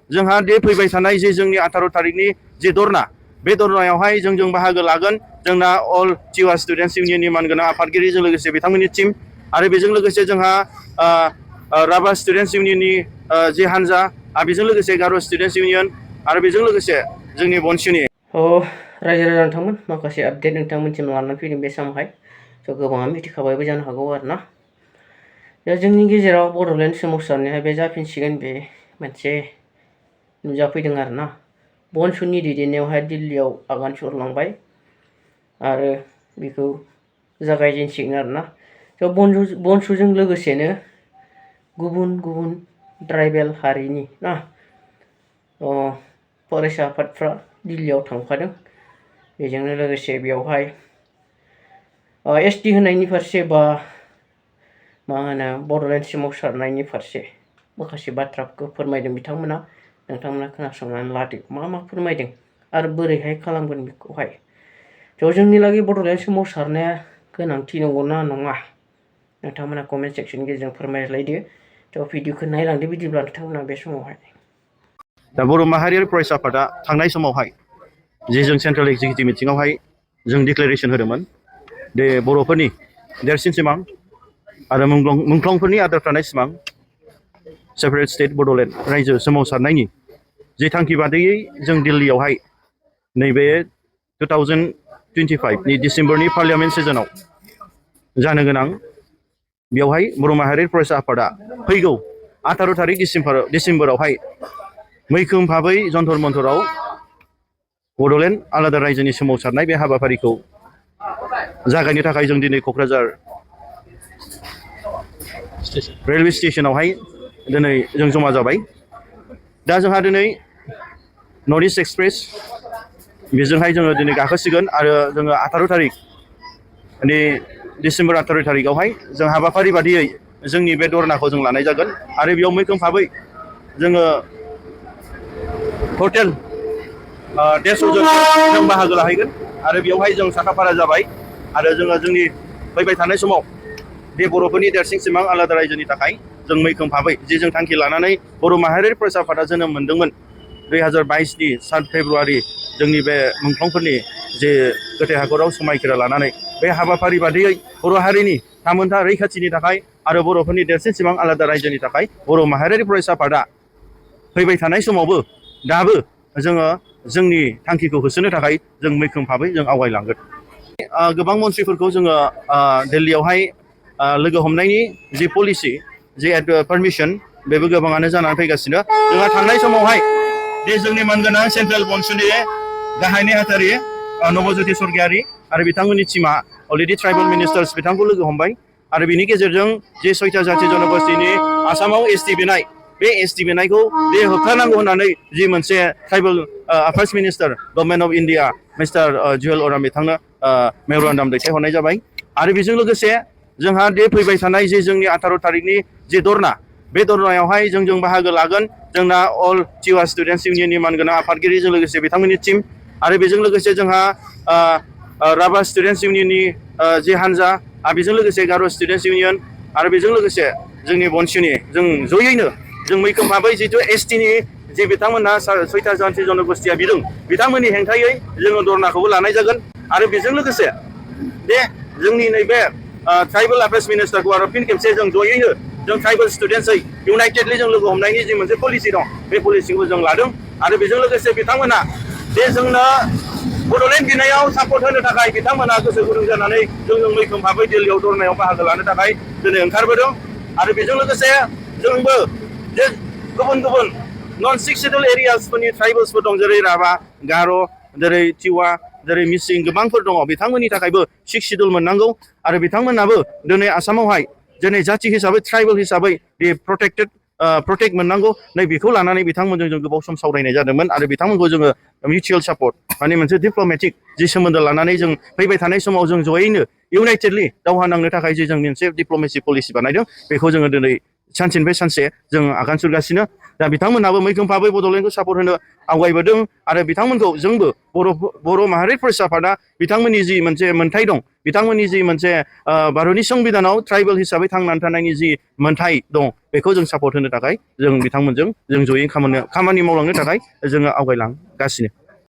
जोंहा दे फैबाय थानाय जे जोंनि 18 तारिखनि जे धरना बे धरनायावहाय जों बाहागो लागोन जोंना अल टिवा स्टुडेन्टस इउनियननि मानगोनां आफादगिरिजों लोगोसे बिथांमोननि टीम आरो बेजों लोगोसे जोंहा राभा स्टुडेन्टस इउनियननि जे हान्जा बेजों लोगोसे गार' स्टुडेन्टस इउनियन आरो बेजों लोगोसे जोंनि बनसुनि रायजो राजा नोंथांमोन माखासे आपडेट नोंथांमोनसिम लानानै फैदों बे समावहाय गोबाङा मिथिखाबायबो जानो हागौ आरोना दा जोंनि गेजेराव बड'लेण्ड सोमावसारनाया बे जाफिनसिगोन बे मोनसे नुजाफैदों आरोना बनसुनि दैदेननायावहाय दिल्लीयाव आगान सुरलांबाय आरो बेखौ जागायजेनसिगोन आरोना थ' बनसुजों लोगोसेनो गुबुन गुबुन ट्राइबेल हारिनि ना फरायसा आफादफ्रा दिल्लीयाव थांफादों बेजोंनो लोगोसे बेवहाय एसटि होनायनि फारसे बा मा होनो बड'लेण्ड सोमावसारनायनि फारसे माखासे बाथ्राफोरखौ फोरमायदों बिथांमोना नोंथांमोना खोनासंनानै लादो मा फोरमायदों आरो बोरैहाय खालामगोन बेखौहाय थ' जोंनि लागै बड'लेण्ड सोमावसारनाया गोनांथि नंगौना नङा नोंथांमोना कमेन्ट सेक्सननि गेजेरजों फोरमायलायदो थ' भिडिअखौ नायलांदो बिदिब्ला नोंथांमोना बे समावहाय दा बर' माहारियारि फरायसा आफादा थांनाय समावहाय जे जों सेन्ट्रेल एक्जिकिउटिभ मिटिङावहाय जों डिक्लेरेसन होदोंमोन दे बर'फोरनि देरसिन सिमां आरो मुंख्लंफोरनि आद्रा थानाय सिमां सेपारेट स्टेट बड'लेण्ड रायजो सोमावसारनायनि जे थांखि बादियै जों दिल्लीयावहाय नैबे 2025 नि डिसेम्बरनि पार्लियामेन्ट सेसनाव जानो गोनां बेवहाय बर' माहारियारि फरायसा आफादा फैगौ 18 तारिख डिसेम्बरावहाय मैखोम भाबै जन्तर मन्तराव बड'लेण्ड आलादा रायजोनि सोमावसारनाय बे हाबाफारिखौ जागायनो थाखाय जों दिनै क'क्राझार रेलवे स्टेशनावहाय दिनै जों जमा जाबाय दा जोंहा दिनै नर्थ इस्ट एक्सप्रेस बेजोंहाय जोङो दिनै गाखोसिगोन आरो जोङो 18 तारिख माने डिसेम्बर 18 तारिखआवहाय जों हाबाफारि बादियै जोंनि बे धरनाखौ जों लानाय जागोन आरो बेयाव मैखोम भाबै जोङो टटेल 150 जन जों बाहागो लाहैगोन आरो बेवहाय जों साखाफारा जाबाय आरो जोङो जोंनि फैबाय थानाय समाव बे बर'फोरनि देरसिन सिमां आलादा रायजोनि थाखाय जों मैखोम भाबै जे जों थांखि लानानै बर' माहारियारि फरायसा आफादा जोनोम मोनदोंमोन 2022नि 7 फेब्रुवारि जोंनि बे मुंख्लंफोरनि जे गोथै हाखराव समायखिरा लानानै बे हाबाफारि बादियै बर' हारिनि थामोनथा रैखाथिनि थाखाय आरो बर'फोरनि देरसिन सिमां आलादा रायजोनि थाखाय बर' माहारियारि फरायसा आफादा फैबाय थानाय समावबो दाबो जोङो जोंनि थांखिखौ होसोनो थाखाय जों मैखोम भाबै जों आवगायलांगोन गोबां मन्थ्रिफोरखौ जोङो दिल्लीयावहाय लोगो हमनायनि जि पलिसि जे पारमिसन बेबो गोबाङानो जानानै फैगासिनो जोंहा थांनाय समावहाय बे जोंनि मानगोनां सेन्ट्रेल बनसुनि गाहाय नेहाथारि नबज्योति सरगियारि आरो बिथांमोननि टीमा अलरेडि ट्राइबेल मिनिस्टार्स बिथांखौ लोगो हमबाय आरो बिनि गेजेरजों जे 6था जाथि जनगोष्ठीनि आसामाव एसटि बिनाय बे एसटि बिनायखौ बे होबथानांगौ होननानै जि मोनसे tribal affairs minister government of India mister Jual Oram बिथांनो मेम'रेन्डाम दैथायहरनाय जाबाय आरो बेजों लोगोसे जोंहा दे फैबाय थानाय जे जोंनि 18 तारिखनि जे धरना बे धरनायावहाय जों बाहागो लागोन जोंना अल टिवा स्टुडेन्टस इउनियननि मानगोनां आफादगिरिजों लोगोसे बिथांमोननि टीम आरो बेजों लोगोसे जोंहा राभा स्टुडेन्टस इउनियननि जे हान्जा बेजों लोगोसे गार' स्टुडेन्टस इउनियन आरो बेजों लोगोसे जोंनि बनसुनि जों जयैनो जों मैखोम भाबै जितु एसटिनि जे बिथांमोनहा 6था जाथि जनगोष्ठीया बिदों बिथांमोननि हेंथायै जोङो धरनाखौबो लानाय जागोन आरो बेजों लोगोसे बे जोंनि नैबे ट्राइबेल अफेयार्स मिनिस्टारखौ आरो फिन खेबसे जों जयैनो जों ट्राइबेल स्टुडेन्ट्सै इउनाइटेडलि जों लोगो हमनायनि जि मोनसे पलिसि दं बे पलिसिखौ जों लादों आरो बेजों लोगोसे बिथांमोना जे जोंनो बड'लेण्ड बिनायाव सापर्ट होनो थाखाय बिथांमोना गोसो गुदुं जानानै जों मैखोम भाबै दिल्लीयाव धरनायाव बाहागो लानो थाखाय दिनै ओंखारबोदों आरो बेजों लोगोसे जोंबो जे गुबुन गुबुन नन 6 शेड्युल एरियासफोरनि ट्राइबेल्सफोर दं जेरै राभा गार' जेरै टिवा जेरै मिसिं गोबांफोर दङ बिथांमोननि थाखायबो 6 शेड्युल मोननांगौ आरो बिथांमोनाबो दिनै आसामावहाय दिनै जाथि हिसाबै ट्राइबेल हिसाबै बे प्रटेक्ट मोननांगौ नै बेखौ लानानै बिथांमोनजों जों गोबाव सम सावरायनाय जादोंमोन आरो बिथांमोनखौ जोङो मिउचुवेल सापर्ट माने मोनसे डिप्ल'मेटिक जि सोमोन्दो लानानै जों फैबाय थानाय समाव जों जयैनो इउनाइटेडलि दावहा नांनो थाखाय जे जों मोनसे डिप्ल'मेसि पलिसि बानायदों बेखौ जोङो दिनै सानसेनिफ्राय सानसे जों आगान सुरगासिनो दा बिथांमोनहाबो मैखोम भाबै बड'लेण्डखौ सापर्ट होनो आवगायबोदों आरो बिथांमोनखौ जोंबो बर' माहारि फरायसा आफादा बिथांमोननि जि मोनसे मोन्थाय दं बिथांमोननि जि मोनसे भारतनि संबिधानाव ट्राइबेल हिसाबै थांनानै थानायनि जि मोन्थाय दं बेखौ जों सापर्ट होनो थाखाय जों बिथांमोनजों जों जयै खामानि मावलांनो थाखाय जोङो आवगायलांगासिनो